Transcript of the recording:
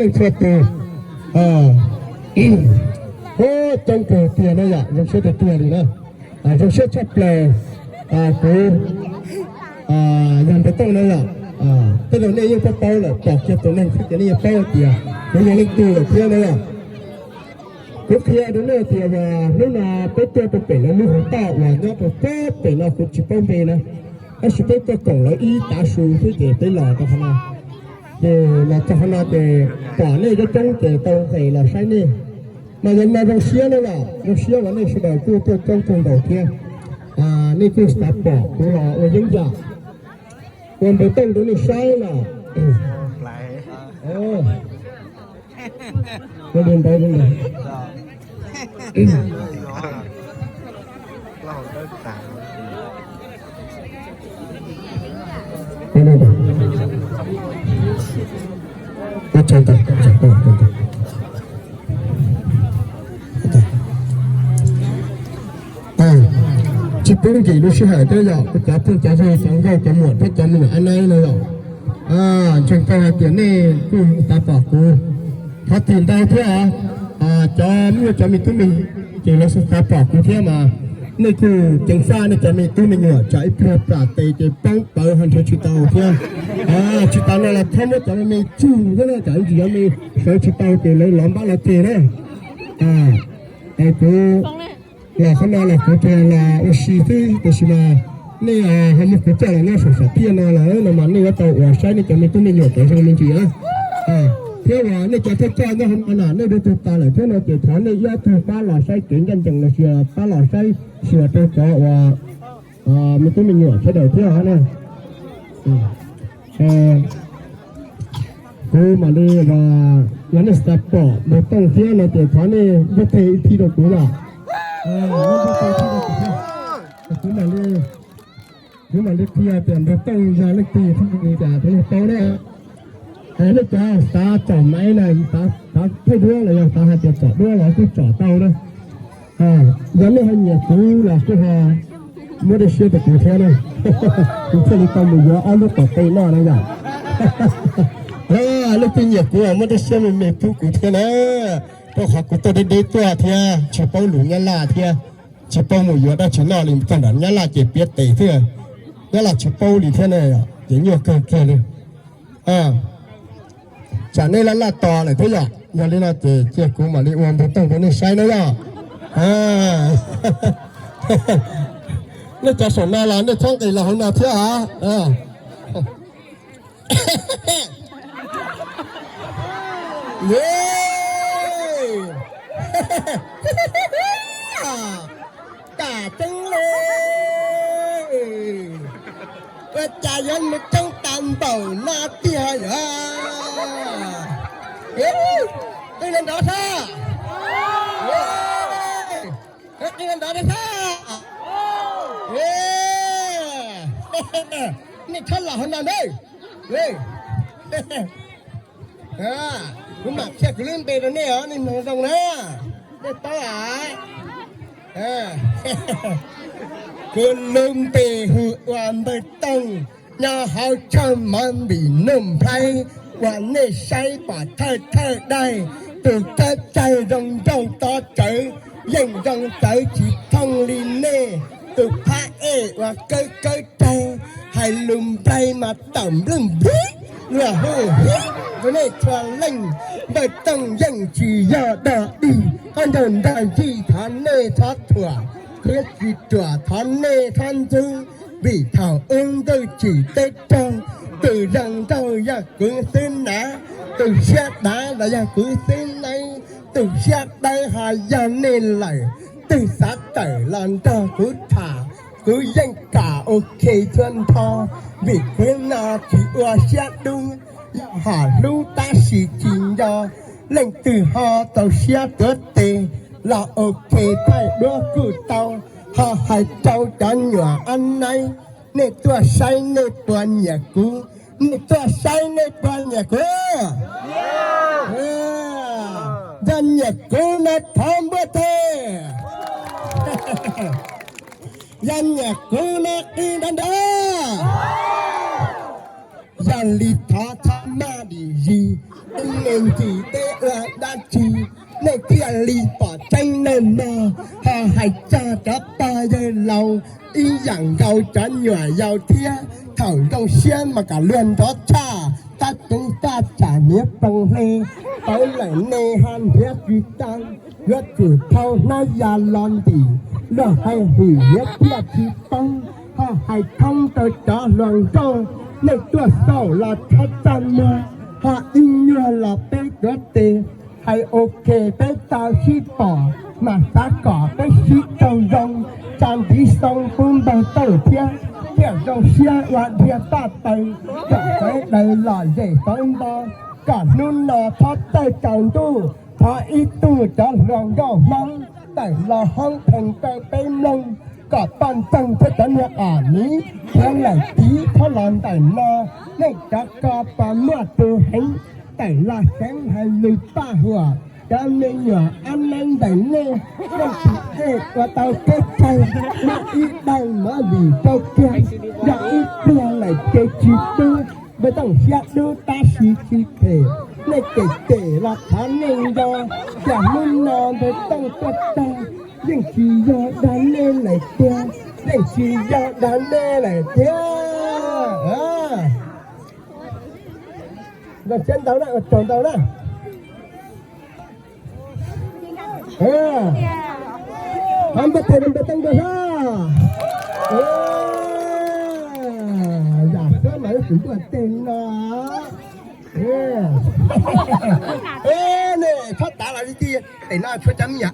Leej txhua tus, ub, coob kawg tiag na yom, zoo siab tiag tiag li na. Zoo siab tshaj plaws, kuv yog Npawg Tooj na yom. Tej zaum nej yeej paub paub lawm, pom kiag tus neeg xwb ces nej yeej paub tias kuv yog leej twg lawm thiab na yom. Kuv qhia rau nej tias hnub no peb tuaj rau pem lawv lub hauv toj uas nyob rau pem no kuv tsis paub npe na, tab sis peb tuaj koom lawv ib tav su xwb ces peb los rau qhov no. Ces los txog qhov no ces pom nej coob coob ces tau nqes los saib nej. Mas yog no zoo siab na yom, zoo siab uas nej sawv daws kuj tuaj coob kawg nkaus thiab. Nej kuj xav pom kuv los ua yeeb yam, ua Npawg Tooj rau nej saib los. Tsis pub nkim lub sij hawm thiab yom, kuv cov phooj cov ywg, cov nkauj cov muam thiab cov me nyuam ab naib no yom. Ntseeg tau hais tias nej kuj xav pom kuv, thov txim ntau thiab. Cov me nyuam, cov me tub me ces lawv xav pom kuv thiab mas nej kuj ceev faj nej cov me tub me nyuam, tsam ib pliag plam tes ces poob pawv ho nrhiav tsis tau thiab. Tsis tas no los txhob muab cov me me tsug thiab na, tsam ib ntsis cov me sawv tsis tau ces lawv lov npab lov ceg na. Es kuv los qhov no los kuv tsuas los ua si xwb, tiam sis mas nej ho muab kuv coj los nyob saum sam thiaj no lawm no mas nej yuav tau uas saib nej cov me tub me nyuam cov zoo me ntsis na. Thiab uas nej cov thawj coj nyob hauv no na, nej dua tug tas lawm thiab no ces thov nej ib ob tug pab los saib kev ncaj ncees los sis pab los saib xyuas rau cov uas me tub me nyuam sawv daws thiab na. Kuv mam li, yog nej xav pom Npawg Tooj thiab no ces thov nej npaj teg ib thib rau kuv yom. Kuv mam li, kuv mam li qhia tias Npawg Tooj yog leej twg thiab li cas rau nej paub na. Nej cov xav tsom maiv na, xav thaij duab los yog xav hais tias tsom duab los kuj tsom tau na. Yog nej ho nyiam kuv los kuj ho muab dej siab rau kuv thiab na. Kuv thiaj li tau mus yuav ob lub tom qe noj na yom. Leej twg nyiam kuv muab dej siab me me pub kuv thiab na. Rau qhov kuv tuaj deb deb tuaj thiab tsis paub lus Nyab Laj thiab tsis paub mus yuav dab tsi noj li, txog nram Nyab Laj ces piav tes xwb, Nyab Laj tsis paub li thiab na, ces nyuaj kawg kiag li. Tsam nej laj laj tos lawm thiab yom, yog li no ces cia kuv mam li ua Npawg Tooj rau nej saib na yom. Nej cov saum no los nej txhob nqis los hauv no thiab os. Kam tseeb le, ua cas yuav mus coob tas npaum no tiag yom? Qi los nrov thiab, qi los nrov thiab. Nej txhob los hauv no na. Kuv mam qhia kuv lub npe rau nej os, nej mloog zoo na, nej paub a. Kuv lub npe hu ua Npawg Tooj, nyob hauv Tshav Mov Npis Nuj Nplhaib uas nej saib pom thawj thawj daim, tus txawj tsaig zoo nraug tob tsawv, yeej zoo tsawv tsis thooj li nej, tus phab ej uas kawb kawb taig, hais lus nplai mas tawm nplwj nplwj, luag hu hiv rau nej txhua leej. Npawg Tooj yeej tsis yog dog dig, qhov nraug nrag ncig thov nej txhob thuam, qhov tsis ruam thov nej txhob ntxub, vim thaum ub ntuj tsim teb raug, tus zoo nraug yog kuv xwb na, tus siab dav los yog kuv xwb ne, tus siab dawb ho yog nej lawm. Twg xav tawm los nrog kuv tham, kuv yeej kam ua ke txhua nrho, vim kuv no tsis ua siab dub, yog hom hlub tab sis tsis nco. Leej twg ho txaus siab tuav tes los ua ke thaij duab kuj tau, ho hais rau cov nyuam ab naib, nej tuaj saib nej puas nyiam kuv, nej tuaj saib nej puas nyiam kuv. Yog nyiam kuv no thov npuaj teg, yog nyiam kuv no qi nrov nrov, yog li thov txhob maj dim zis. Ib me ntsis peb ua dab tsi, nej thiaj li pom tseeb neeg mog. Ho hais txog cov pog yawg laus, ib yam nkaus cov nyuam yaus thiab, thaum zoo siab mas kom luag nrov tshaj, tab ceev faj tsam hniav poo hle, tawv lawm ne ho nrhiav tsis tau, yuav tsum thau hnab ya los ntim, luag hais hwm hniav thiaj tsis poob. Ho hais thoob rau cov hluas nkauj, nej tuaj xauj los txhob txaj muag, ho ib nyuag los peb tuav tes, hais ok peb tau sib pom, mas xav kom peb sib raug zoo, tsa ntiv xoo pub npawg tawj thiab, thiaj zoo siab ua dhia paj taws, kom sawv daws lom zem sawv nto, kom hnub no txhob txawj tsaus ntuj. Thov ib tug cov hluas nkauj Hmoob tawm los hoob phees rau peb mloog, kom poj ntxoog thiab cov niag om miv khiav lawm tiv txhob los ntawm no. Nej cov ko pos muaj tus heev tawm los seev hais lus paj huam, cov me nyuam ab neeb ntawm nej, nej tsis ej ua tau kev cai, muab ib daim movie rau kiag, yog ib pliag lawm ces tsis tub. Npawg Tooj siab dub tab sis tsis phem, nej cem cem los thov nej nco, cas hnub no Npawg Tooj tuaj tag, yeej tsis yog dag nej lawm tiag, yeej tsis yog dag nej lawm tiag. Zoo siab ntau na, ua tsaug ntau na. Thov npawg thaiv Npawg Tooj nkaus thiab. Yam suab mas wb tus ntuj teg no. Nej txhob tav los li ti, pem no tshuav cov me nyuam